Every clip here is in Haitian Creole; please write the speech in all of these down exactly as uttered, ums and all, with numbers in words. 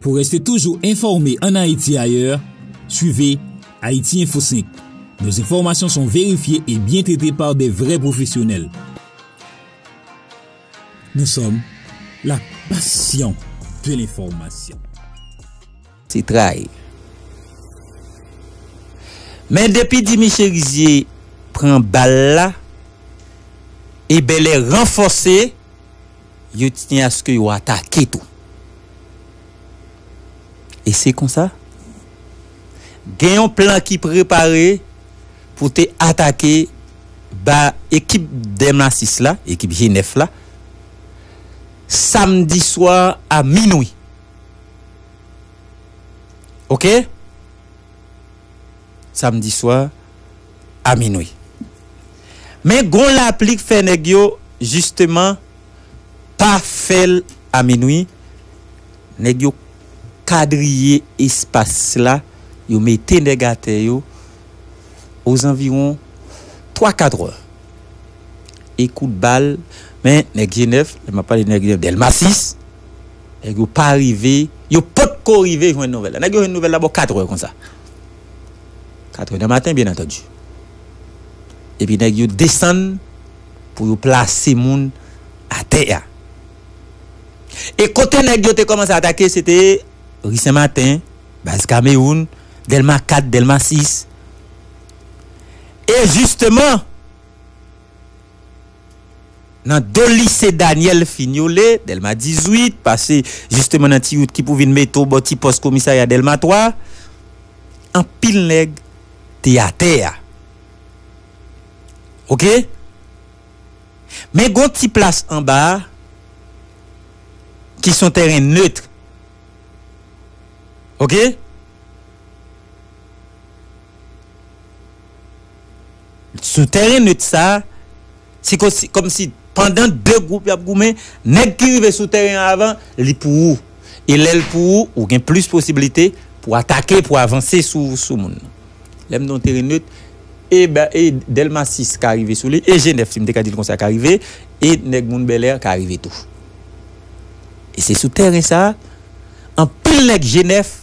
Pour rester toujours informé en Haïti et ailleurs, suivez Haïti Info cinq. Nos informations sont vérifiées et bien traitées par des vrais professionnels. Nous sommes la passion de l'information. Se tray. Men depi Dimi Cherizier pran bal la, e Bèlè ranfòse, yo tini aske yo atake tou. E se konsa, gen yon plan ki prepare pou te atake ba ekip Dèlma sis la, ekip G nèf la, samdi swa a minwi. Oke? Samdi swa a minwi. Men gon lapli k fè nèg yo, jisteman, pa fè l a minwi. Nèg yo kadriye espas la, yo mete nèg atè yo ozanviwon twa kat è. E kout bal, men nèg G nèf, lè m ap pale nèg Dèlma sis, nèg yo pa rive, yo potko rive jwenn nouvèl la. Nèg yo jwenn nouvèl la bò kat è konsa. Kat è nan maten, byen antandi. Epi nèg yo desann pou yo plase moun atè a. E kote nèg yo te kòmanse atake, se te Ri Sen Maten, Baz Kamewoun, Dèlma kat, Dèlma sis. E jisteman, nan do lise Daniel Fignolé, Dèlma dizuit, pase jisteman nan ti wout ki pou vin mete w bò ti pòs komisarya Dèlma twa, anpil nèg te atè a. Oke? Men gon ti plas anba a ki se yon tèren net. Oke? Sou tèren net sa, se kòmsi, kòmsi pandan de gwoup y ap goumen, nèg ki rive sou tèren an avan, li pou ou. E lè l pou ou, ou gen plis posiblite pou atake, pou avanse sou, sou moun nan. Lè m di yon tèren net, e, ba- e Dèlma sis ka rive sou li, e G nèf, si m te ka di l konsa, ka rive, e nèg moun Bèlè ka rive tou. E se sou tèren sa, anpil nèg G nèf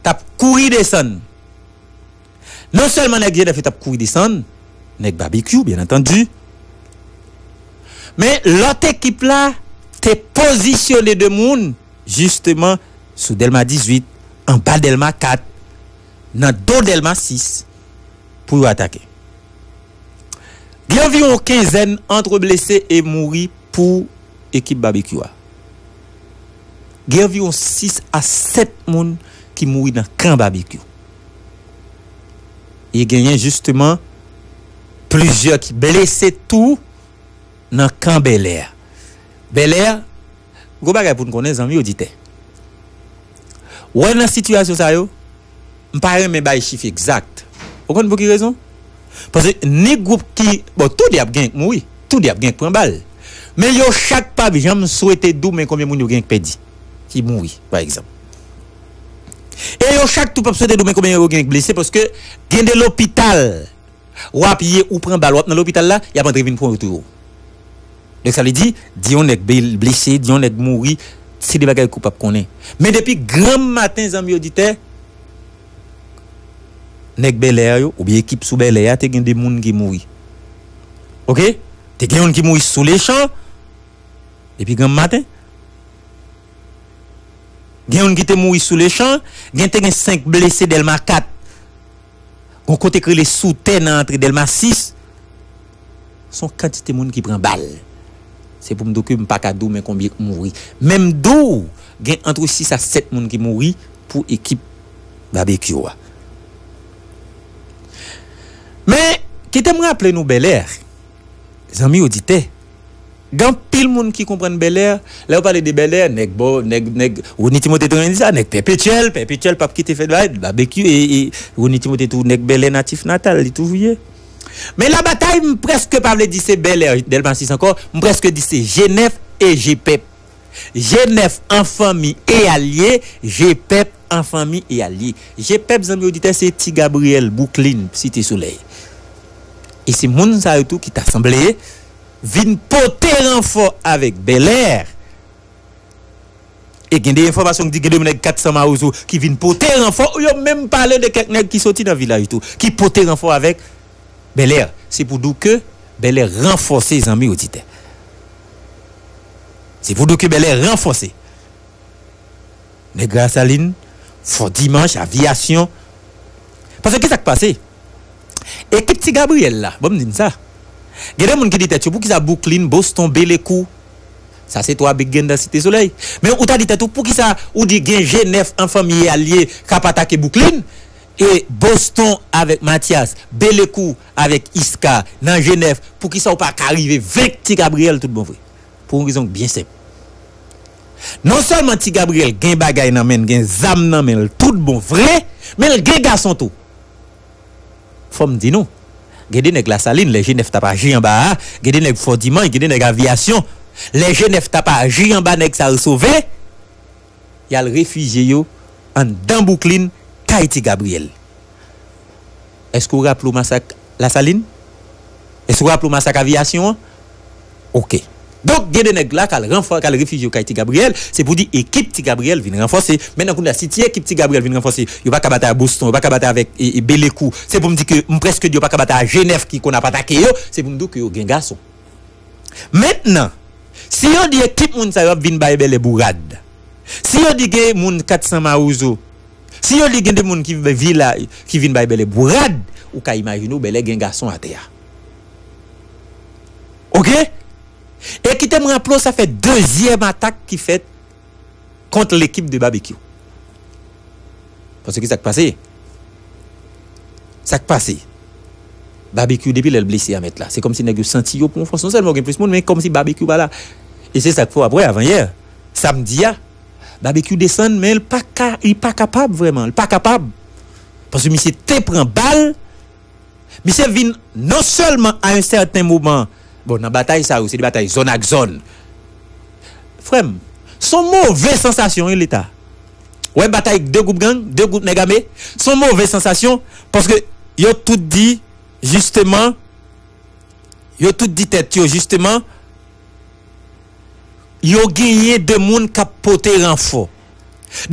t ap kouri desann. Non sèlman nèg G nèf yo t ap kouri desann, nèg Babekyou, byen antandi, men lòt ekip la te pozisyone de moun, jisteman, sou Dèlma dizuit, anba Dèlma kat, nan do Dèlma sis, pou yo atake. Gen anviwon kenzèn ant blese e mouri pou ekip Babekyou a. Gen anviwon sis a sèt moun ki mouri nan kan Babekyou. E genyen jisteman plizyè ki blese tou nan kan Bèlè a. Bèlè a, gon bagay pou n konnen, zanmi oditè. Wè nan sitiyasyon sa yo, m pa renmen bay chif egzak. Ou konn pou ki rezon? Paske ni gwoup ki, bon, tou de ap gen k mouri, tou de ap gen k pran bal. Men yo chak p ap janm swete di w men konbyen moun yo gen k pèdi, ki mouri, pa egzanp. E yo chak tou p ap swete di w men konbyen yo gen k blese, paske gen de lopital w ap ye, ou pran bal, w ap nan lopital la, y ap antre vin pran yo touye w. Donk sa vle di, di yon nèg ble- blese, di yon nèg mouri, se de bagay ke w p ap konnen. Men depi granm maten, zanmi oditè, nèg Bèlè yo, oubyen ekip sou Bèlè a, te gen de moun ki mouri. Oke? Te gen youn ki mouri sou lechan, depi granm maten. Gen youn ki te mouri sou lechan, gen te gen senk blese Dèlma kat. Gon kote k rele Sou Tè nan antre Dèlma sis. Se yon kantite moun ki pran bal. Se pou m di w ke m pa ka di w men konbyen k mouri. Men m di w, gen ant sis a sèt moun ki mouri pou ekip Babekyou a. Men, kite m raple nou Bèlè, zanmi oditè, gen anpil moun ki konprann Bèlè, lè yo pale de Bèlè, nèg bò, nèg, nèg, Rony Timothé te konn di sa, nèg Pèpetyèl, Pèpetyèl p ap kite fè bagay, Babekyou, e, e Rony Timothé tou, nèg Bèlè natif natal, li toujou ye. Men labatay, m prèske pa vle di se Bèlè, Dèlma sis ankò, m prèske di se G nèf e G pèp. G nèf an fanmi e alye, G pèp an fanmi e alye. G pèp, zanmi oditè, se Ti Gabriel, Brooklyn, Site Solèy. E se moun sa yo tou ki ta sanble vin pote ranfò avèk Bèlè. E gen de enfòmasyon ki di gen de nèg kat san Mawozo ki vin pote ranfò, yo menm pale de kèk nèg ki soti nan vilaj tou, ki pote ranfò avèk Bèlè. Se pou di w ke Bèlè ranfòse, zanmi oditè. Se pou di w ke Bèlè ranfòse. Nèg Lasalin, Fò Dimanch, Aviyasyon. Paske ki sa k pase? Ekip Ti Gabriyèl la, bon, m di n sa. Gen de moun ki di tèt yo, poukisa Bouklin, Boston, Belekou? Sa se twa big gen nan Site Solèy. Men ou ta di tèt ou, poukisa ou di gen G nèf an fanmi Alye k ap atake Bouklin? E Boston avèk Matyas, Belekou avèk Iska nan G nèf, poukisa ou pa ka rive venk Ti Gabriyèl tout bon vre? Pou yon rezon byen senp. Non sèlman Ti Gabriyèl gen bagay nan men l, gen zam nan men l tout bon vre, men l gen gason tou. Fò m di nou, gen de nèg Lasalin, lè G nèf t ap aji anba a, gen de nèg Fò Dimanch, gen de nèg Aviyasyon, lè G nèf t ap aji anba nèg sa yo sove, y al refijye yo anndan Bouklin, kay Ti Gabriyèl. Èske w raple w masak Lasalin? Èske w raple w masak Aviyasyon an? Oke. Donk, gen de nèg la k al ranfò-, k al refijye yo kay Ti Gabriyèl, se pou di ekip Ti Gabriyèl vin ranfòse. Mentnan, kounye a, si ti ekip Ti Gabriyèl vin ranfòse, yo pa ka batay a Boston, yo pa ka batay avèk e, e, Belekou. Se pou m di ke m prèske di yo pa ka batay a G nèf ki konn ap atake yo, se pou m di w ke yo gen gason. Mentnan, si yo di ekip moun sa yo ap vin bay Bèlè bourad, si yo di gen moun kat san Mawozo, si yo di gen de moun ki vila, ki vin bay Bèlè bourad, ou ka imajine w Bèlè gen gason atè a. Oke? E kite m raple w, sa fè dezyèm atak ki fèt kont lekip de Babekyou. Paske ki sa k pase? Sa k pase? Babekyou, depi lè l blese a, mèt la, se kòmsi nèg yo santi yo pran fòs. Non sèlman yo gen plis moun, men kòmsi Babekyou pa la. E se sa k fè w ap wè avanyè, samdi a, Babekyou desann, men l pa ka, li pa kapab vrèman, li pa kapab. Paske misye te pran bal, misye vin non sèlman a yon sèten moman, bon, nan batay sa yo, se de batay zòn ak zòn. Frè m, se yon move sansasyon, wi, Leta. Wè batay de gwoup gang, de gwoup nèg ame, se yon move sansasyon, paske yo tout di, jisteman, yo tout di tèt yo, jisteman, yo genyen de moun k ap pote ranfò.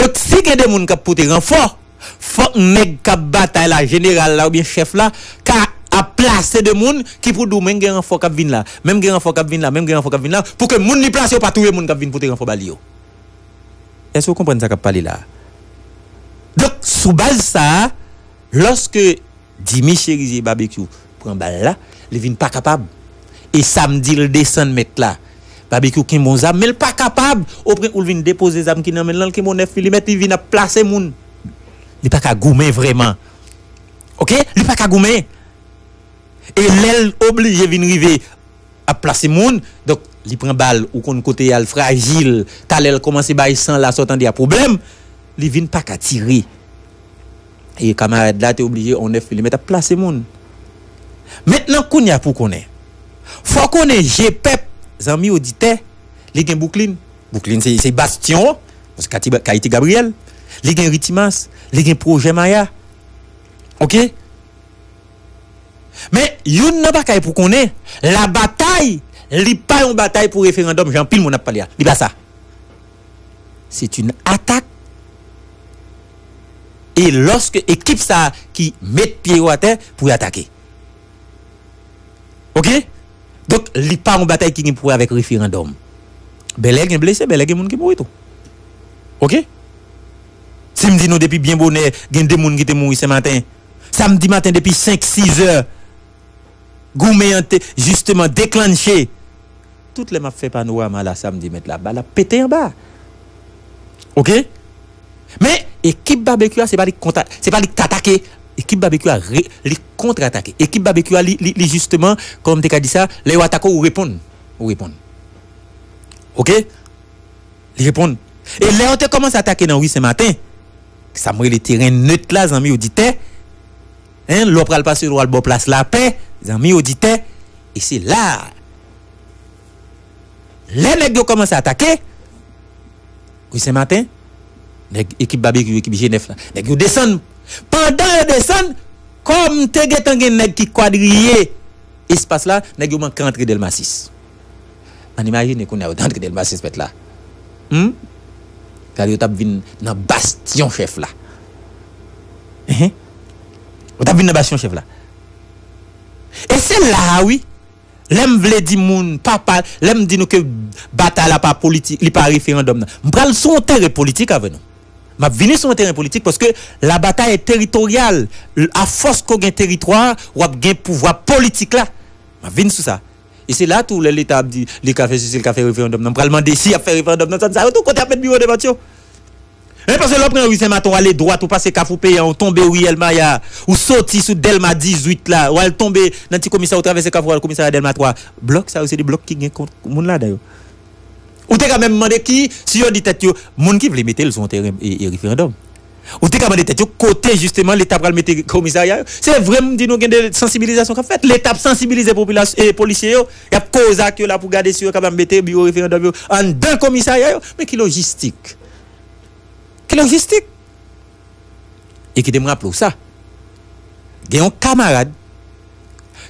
Donk, si gen de moun k ap pote ranfò, fòk nèg k ap batay la, jeneral la oubyen chèf la, ka ap plase de moun ki pou di w, men gen ranfò k ap vin la, men gen ranfò k ap vin la, men gen ranfò k ap vin la, pou ke moun li plase yo pa touye moun k ap vin pote ranfò ba li yo. Èske w konprann sa k ap pale la a? Donk, sou baz sa a, lòske Jimmy Chérizier Babekyou pran bal la, li vin pa kapab. E samdi l desann mèt la. Babekyou kenbe yon zam, men l pa kapab. Opwen ou l vin depoze zam ki nan men l lan, l kenbe yon nèf milimèt, li vin ap plase moun. Li pa ka goumen vrèman. Oke? Li pa ka goumen. E lè l oblije vin rive ap plase moun, donk li pran bal, ou konn kote y al frajil, talè l kòmanse bay san la, sa w tande a pwoblèm, li vin pa ka tire. E kamarad la te oblije yon nèf milimèt ap plase moun. Mentnan, kounye a pou konnen. Fò konnen je pèp, zanmi oditè, li gen Bouklin. Bouklin se, se bastyon, se Kati, Kayiti Gabriyèl. Li gen Ritimas, li gen Pwojè Maya. Oke? Men, youn nan bagay pou konnen, labatay, li pa yon batay pou referandòm, jan anpil moun ap pale a. Li pa sa. C'est une attaque. E lòske ekip sa a ki met pye yo atè pou y atake. Oke? Donk, li pa yon batay ki gen pou wè avèk referandòm. Bèlè gen blese, Bèlè gen moun ki mouri tou. Oke? Si m di nou depi byen bonè, gen de moun ki te mouri Senmaten. Samdi maten depi senk, sis è, goumen an te jisteman deklanche. Tout lè m ap fè panorama la samdi mèt la, bal ap pete anba. Oke? Men, ekip Babekyou a, se pa li k konta, se pa li k t atake. Ekip Babekyou a, re-, li kontratake. Ekip Babekyou a, li, li, li jisteman, kòman m te ka di sa, lè yo atake w, ou reponn. Ou reponn. Oke? Li reponn. E lè yo te kòmanse atake nan ri Senmaten, sa m rele teren net la, zanmi oditè, en, lè w pral pase dwat bò plas Lapè, zanmi oditè, e se la a. Lè nèg yo kòmanse atake, ri Senmaten, nèg ekip Babekyou, ekip G nèf la, nèg yo desann. Pandan yo desann, kòm te gentan gen nèg ki kwadriye espas la, nèg yo manke antre Dèlma sis. Ann imajine kounye a yo te antre Dèlma sis mèt la. Hmm? Sa yo t ap vin nan bastyon chèf la. Enhen. Yo t ap vin nan bastyon chèf la. E se la a, wi, lè m vle di moun, pa, pa, lè m di nou ke batay la pa politik, li pa referandòm nan. M pral sou yon teren politik avè nou. M ap vini sou yon teren politik paske la bataille est territoriale. A fòs ke w gen teritwa, w ap gen pouvwa politik la. M ap vin sou sa. E se la tou, lè Leta ap di, li ka fè sesi, li ka fè referandòm nan. M pral mande si y ap fè referandòm nan zòn sa yo tou, kote y ap met biwo de vant yo. E paske lè w pran ri Sen Maten, w ale dwat, ou pase Kafou Peyan, ou tonbe riyèl Maya, ou soti sou Dèlma dizuit la, w al tonbe nan ti komisarya, ou travèse Kafou, w al komisarya Dèlma twa. Blòk sa yo, se de blòk ki gen kont moun ladan yo. Ou te ka menm mande ki, si yo di tèt yo, moun ki vle mete l sou yon teren e, e referandòm. Ou te ka mande tèt yo kote jisteman Leta pral mete komisarya yo. Se vre, m di nou gen de sansibilizasyon k ap fèt. Leta ap sansibilize popilasyon, e polisye yo. Y ap koze ak yo la pou gade si yo kapab mete biwo referandòm yo anndan komisarya yo. Men ki lojistik? Ki lojistik? E kite m raple w sa. Gen yon kamarad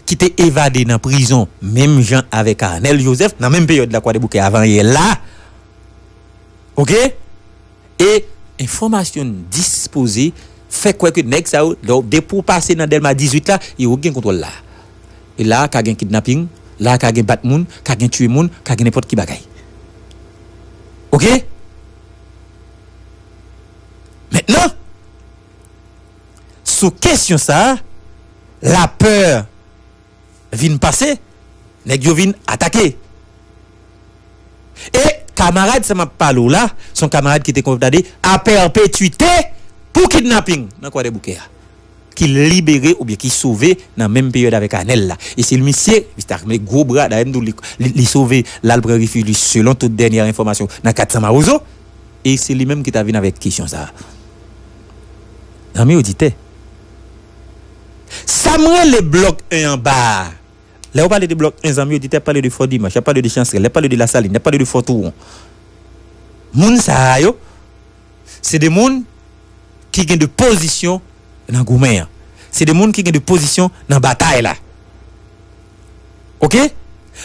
ki te evade nan prizon menm jan avèk Arnel Joseph, nan menm peryòd Lakwadèboukè avan yè la. Oke? E enfòmasyon n dispoze fè kwè ke nèg sa yo, lè w, depi w pase nan Dèlma dizuit la, yo gen kontwòl la. E la a ka gen kidnaping, la a ka gen bat moun, ka gen tiye moun, ka gen nenpòt ki bagay. Oke? Mentnan, sou kesyon sa a, lapè vin pase, nèg yo vin atake. E kamarad sa m ap pale w la, se yon kamarad ki te kondane a pèpetwite pou kidnaping nan Kwadèboukè a, ki libere oubyen ki sove nan menm peryòd avèk Anèl la. E se misye, misye ak gwo bra, dayè m di w li, li, li sove, l al pran refij li, selon tout dènyè enfòmasyon, nan kat san Mawozo. E se li menm ki ta vin avèk kesyon sa a. Zanmi oditè, sa m rele blòk en anba a, lè yo pale de blòk en, zanmi oditè, y ap pale de Fò Dimanch, y ap pale de Chansrèl, y ap pale de Lasalin, y ap pale de Fò Touwon. Moun sa a yo, se de moun ki gen de pozisyon nan goumen an. Se de moun ki gen de pozisyon nan batay la. Oke?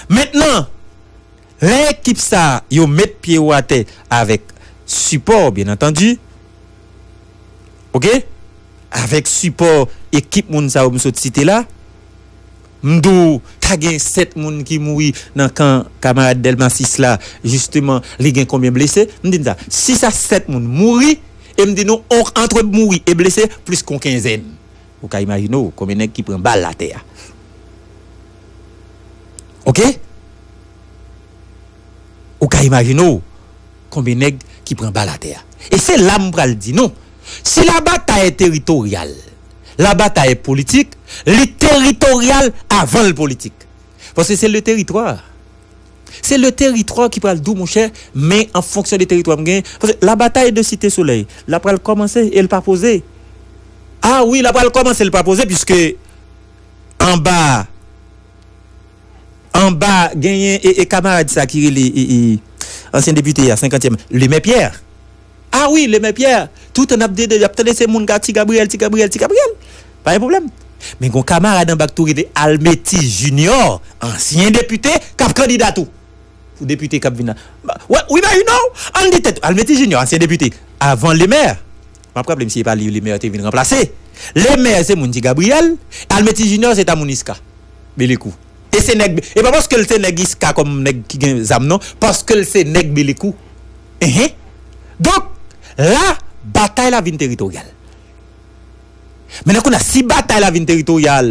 Mentnan, lè ekip sa a yo met pye yo atè avèk sipò, byen antandi, oke? Avèk sipò ekip moun sa yo m sot site la, m di w, ta gen sèt moun ki mouri nan kan kamarad Dèlma sis la, jisteman, li gen konbyen blese? M di n sa, sis a sèt moun mouri, e m di nou, on, ant mouri e blese, plis ke yon kenzèn. Ou ka imajine w konbyen nèg ki pran bal atè a. Oke? Ou ka imajine w konbyen nèg ki pran bal atè a. E se la m pral di nou, si la batay teritoryal, la batay politik, li teritoryal avan l politik. Paske se le teritwa. Se le teritwa ki pral di w, monchè, men an fonksyon de teritwa m gen. Paske la batay de Site Solèy, la pral kòmanse e l pa poze. A wi, la pral kòmanse, l pa poze, piske anba, anba, genyen e, e kamarad sa ki rele e, e, ansyen depite a, senkantyèm, Lemè Pyè. A wi, Lemè Pyè. Toutan n ap dede, y ap tande se moun ka Ti Gabriyèl, Ti Gabriyèl, Ti Gabriyèl. Pa gen pwoblèm. Men gon kamarad anba k tou rele Almetis Junior, ansyen depite, k ap kandida tou. Pou depite k ap vin la. Wi, wi, ba, you know, ann di tèt, Almetis Junior, ansyen depite, avan Lemè. M ap raple misye, e pa li Lemè te vin ranplase. Lemè se moun Ti Gabriyèl, Almetis Junior se ta moun Iska. Belekou. E se nèg, e pa paske l se nèg Iska kòm nèg ki gen zam non, paske l se nèg Belekou. Enhen. Donk, la, batay la vin teritoryal. Mentnan kounye a, si batay la vin teritoryal,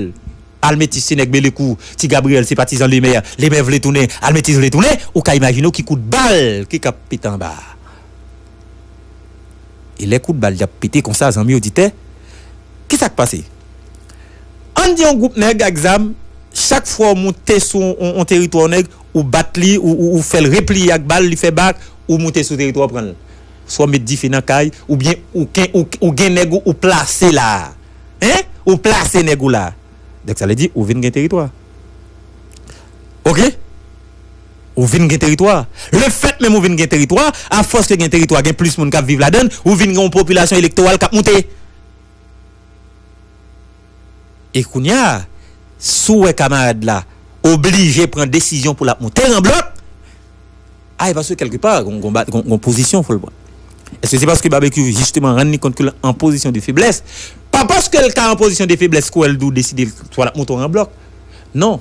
Almetis se nèg Belekou, Ti Gabriyèl se patizan Lemè, Lemè vle tounen, Almetis vle tounen, ou ka imajine w ki kout bal ki k ap pete anba a. E lè kout bal y ap pete konsa, zanmi oditè, kisa k pase? Ann di yon gwoup nèg ak zam, chak fwa w moute sou yon, yon teritwa yon nèg, ou bat li, ou, ou, ou fè l repliye ak bal, li fè bak, ou moute sou teritwa w pran l. Swa w met dife nan kay, oubyen ou gen, ou, ou gen nèg ou, ou plase la. Hein? Ou plase nèg ou la. Donk sa vle di ou vin gen teritwa. Oke? Ou vin gen teritwa. Lefèt menm ou vin gen teritwa, afòs ke gen teritwa, gen plis moun k ap viv ladan l, ou vin gen yon popilasyon elektoral k ap moute. E kounye a, si w wè kamarad la oblije pran desizyon pou l ap moute nan blòk, a, e paske kèlkepa, gon, gon, gon, gon pozisyon fò l pran. Èske se paske Babekyou jisteman rann li kont ke l an pozisyon de feblès? Pa paske l ka an pozisyon de feblès ke w wè l di w deside l swa l ap monte w an blòk. Non.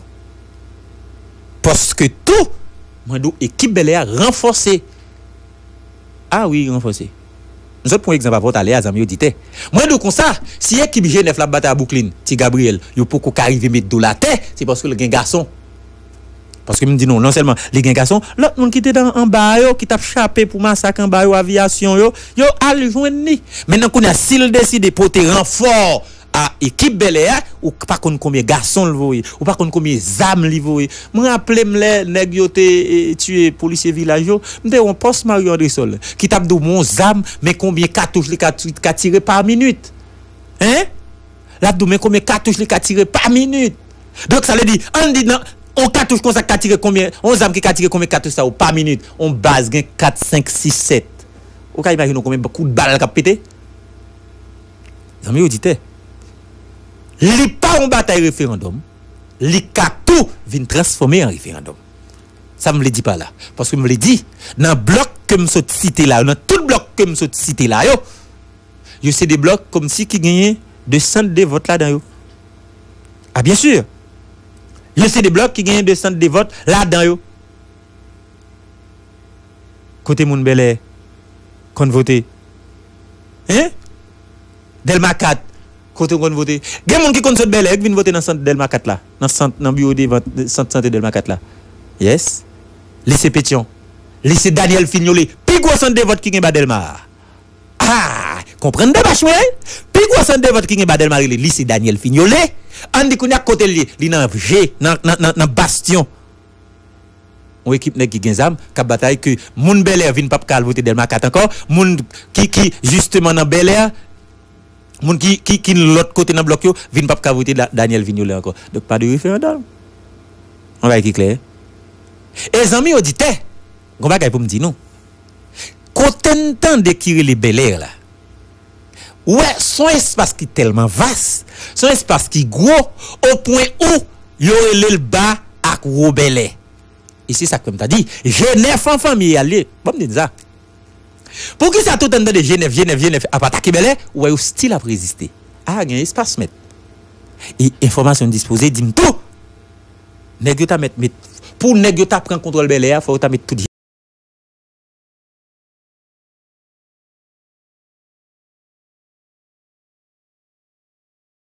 Paske tou, mwen di w ekip Bèlè a ranfòse. A wi, ranfòse. M sot pran egzanp avè w talè a, zanmi oditè. Mwen di w konsa, si ekip G nèf la ap batay a Brooklyn, Ti Gabriel, yo poko ka rive met do l atè, se paske l gen gason. Paske m di nou, non sèlman li gen gason, lòt moun ki te nan anba a yo, ki t ap chape pou masak anba yo, aviyasyon yo, yo al jwenn li. Mentnan kounye a, si l deside pote ranfò a ekip Bèlè a, ou pa konn konbyen gason l voye, ou pa konn konbyen zam li voye. Mwen raple m lè nèg yo te e, tiye polisye vilaj yo, m te wè yon pòs Mario Andresol ki t ap di w men yon zam, men konbyen katouch li ka, ka tire pa minit. Hein? L ap di w men konbyen katouch li ka tire pa minit. Donk, sa vle di, ann di nan, yon katouch konsa ka tire konbyen, yon zam ki ka tire konbyen katouch sa yo pa minit? Yon baz gen kat, senk, sis, sèt. Ou ka imajine w konbyen kout bal k ap pete? Zanmi oditè, li pa yon batay referandòm, li ka tou vin transfòme an referandòm. Sa m vle di pa la? Paske m vle di, nan blòk ke m sot site la yo, nan tout blòk ke m sot site la yo, yo se de blòk kòmsi ki genyen de sant de vòt ladan yo. A, byen si. Yo se de blòk ki genyen de sant de vòt ladan yo. Kote moun Bèlè konn vote? Hein? Dèlma kat, kote w konn vote? Gen moun ki konn sot Bèlè, ki vin vote nan sant Dèlma kat la, nan sant, nan biwo de vant, sant sante Dèlma kat la. Yes. Lise Petyon. Lise Daniel Fignolé. Pi gwo sant de vòt ki gen ba Dèlma a. Ah, konprann demach mwen, wi. Pi gwo sant de vòt ki gen ba Dèlma rele Lise Daniel Fignolé. Ann di kounye a kote l ye. Li nan je, nan, nan, nan, nan bastyon. Yon ekip nèg ki gen zam, k ap batay ke moun Bèlè vin p ap ka al vote Dèlma kat ankò, moun ki, ki jisteman nan Bèlè, moun ki, ki, ki lòt kote nan blòk yo, vin p ap ka vote Da-, Daniel Fignolé ankò. Donk, pa de referandòm. Yon bagay ki klè. E zanmi oditè, gon bagay pou m di nou. Kote n tande ki rele Bèlè la? Ou wè, s on espas ki tèlman vas, s on espas ki gwo, o pwen ou yo rele l ba ak wo Bèlè. E se sa k fè m ta di, Jenèf an fanmi al ye. Ban m di n sa. Poukisa tout an tande Jenèf, Jenèf, Jenèf ap atake Bèlè, ou wè yo still ap reziste? A, gen espas, mèt. E enfòmasyon dispoze di m tou, nèg yo ta mèt met, pou nèg yo ta pran kontwòl Bèlè a, fò yo ta met tout